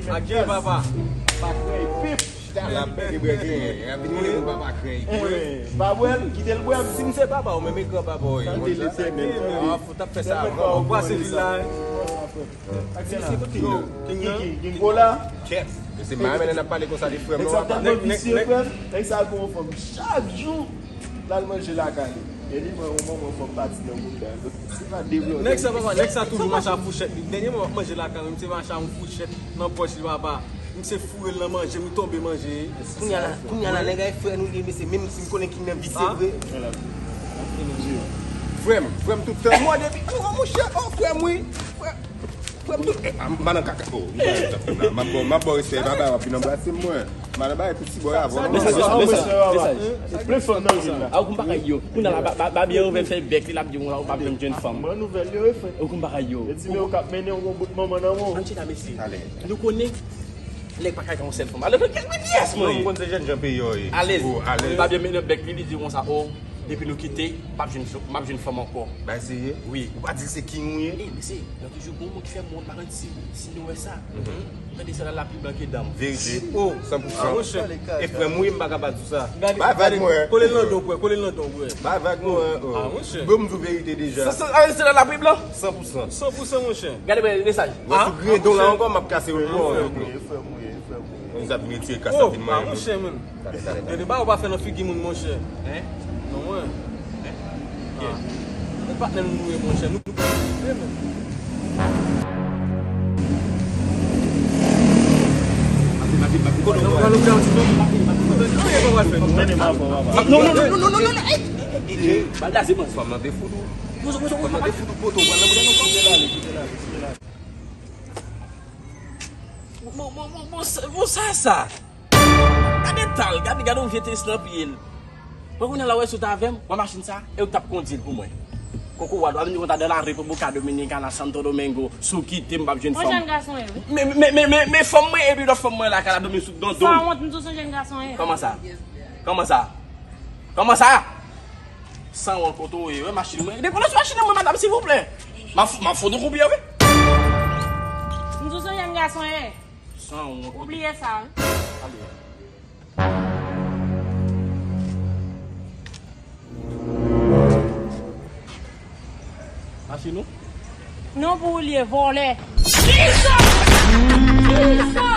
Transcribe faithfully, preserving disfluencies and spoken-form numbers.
Ak Jay papa. Pa krèy pip. Chita la bèk e bwè genyen. Epi moun papa krèy. Eh, pa bwè l, kite l bwè. Si m se papa ou menm e gran papa ou ye. Tande Letènèl. Ah, fout ap fè sa. Bwase vil la. Ak Jay la. King, King, King Kola. Kèt. Se mwen menm n ap pale konsa de frè m. Nèg sa tèlman visye, frè m. Nèg sa gon fanm chak jou. L al manje lakay li. E li pran yon manman fòm pati nan moun dal. Se pa devlòde. Nèg sa papa, nèg sa toujou mache ak fouchèt li. Dènyèman m ap manje lakay mwen, se mache ak yon fouchèt nan pòch li papa. M se foure l nan manje, m tonbe manje. Kounye a la, kounye a la nèg a e frè nou li, mesye, menm si m konnen King nan visye vre. Frè m, frè m tout tan. Mwen depi, oh, monchè, oh, frè m wi. Frè m. Frè m tout. Eh, ah, m pa nan kaka. Oh, m pa nan kaka. M ap bò, m ap bò respè, baba, w ap vin anbrase m, mwen. M pa nan bagay pou ti bòy avè w, non. Mesaj, mesaj, mesaj. Plen fanm nan vil la. A, ou konn bagay yo. Kounye a la, ba, ba, ba byen ouvè fè bèk li, l ap di w, ou p ap janm jwenn fanm. Mwen nouvèl yo, e frè. Ou konn bagay yo. E di men ou k ap mennen yon bout manman nan men w. Ann chita, mesye. Talè. Nou konnen, nèg pa ka gen yon sèl fanm. Alò, kèl bèt yès, mwen. Non, m konn se jèn jan peyi yo ye. Alèz. Oh, alèz. Ba byen mennen bèk li, li di konsa, oh. Depi nou kite, m ap jwenn, m ap jwenn fanm ankò. Bay serye? Wi. Ou pa di l se King ou ye? E, mesye, nan toujou gon moun ki fè moun pa konn si, si nou wè sa. Tande sa la, la pli blan ke dan m. Verite. Oh, san pou san. Ah, monchè. E frè m, wi, m pa ka pa di w sa. Bay vag mwen. Kole l nan do, kwè, kole l nan do, kwè. Bay vag mwen, oh. Ah, monchè. Bon, m di w verite deja. Sa, sa, ah, se la, la pli blan? San pou san. San pou san, monchè. Gade, bay mesaj. Mwen sou grendon la ankò, m ap kase w ankò. Frè m, wi, frè m, wi, frè m, wi. Moun sa vin retire kas ap vin manyen nou. Gade, gade, gade. Gade ba ou pa fè nan figi moun, monchè. Hein? Non, mwen. Hein? Ah. E patnè nou nou ye, monchè. Nou, nou, nou, nou. Mati, mati, mati. Kote w pral? Anyen pa pral fè nou. Non, non, non, non, non, non, non. Ey, ey, ey, ey. Ba l gaze, man. Fanm nan te fout ou. Fanm nan te fout ou, poto, pral nan bouda nou kòm. Bon, bon, bon, bon, sa, bon, sa, sa. Gade tal, gade, gade yon vye Tesla nan pye l. Mwen konnen la wè sou ta avè m, wè machin sa, e ou t ap kondi l pou mwen. Koko wad, w ap vin konta de la República Dominicana, Santo Domingo, si w kite m p ap jwenn fanm. Yon jèn gason ye, wi. Men, men, men, men, men fanm mwen, epi lòt fanm mwen la, ka l ap dòmi sou don do m. Sanwont, m di w se yon jèn gason ye. Kòman sa? Kòman sa? Kòman sa? Sanwont kote w ye, wè machin mwen. Dekonnen sou machin nan mwen, madanm, silvouplè. M ap, m ap fout ou koupye, wi. M di w se yon jèn gason ye. Sanwont. Ou bliye sa, wi. Ale. Mache nou? Non, pou ou liye, vòlè. Kisa? Kisa?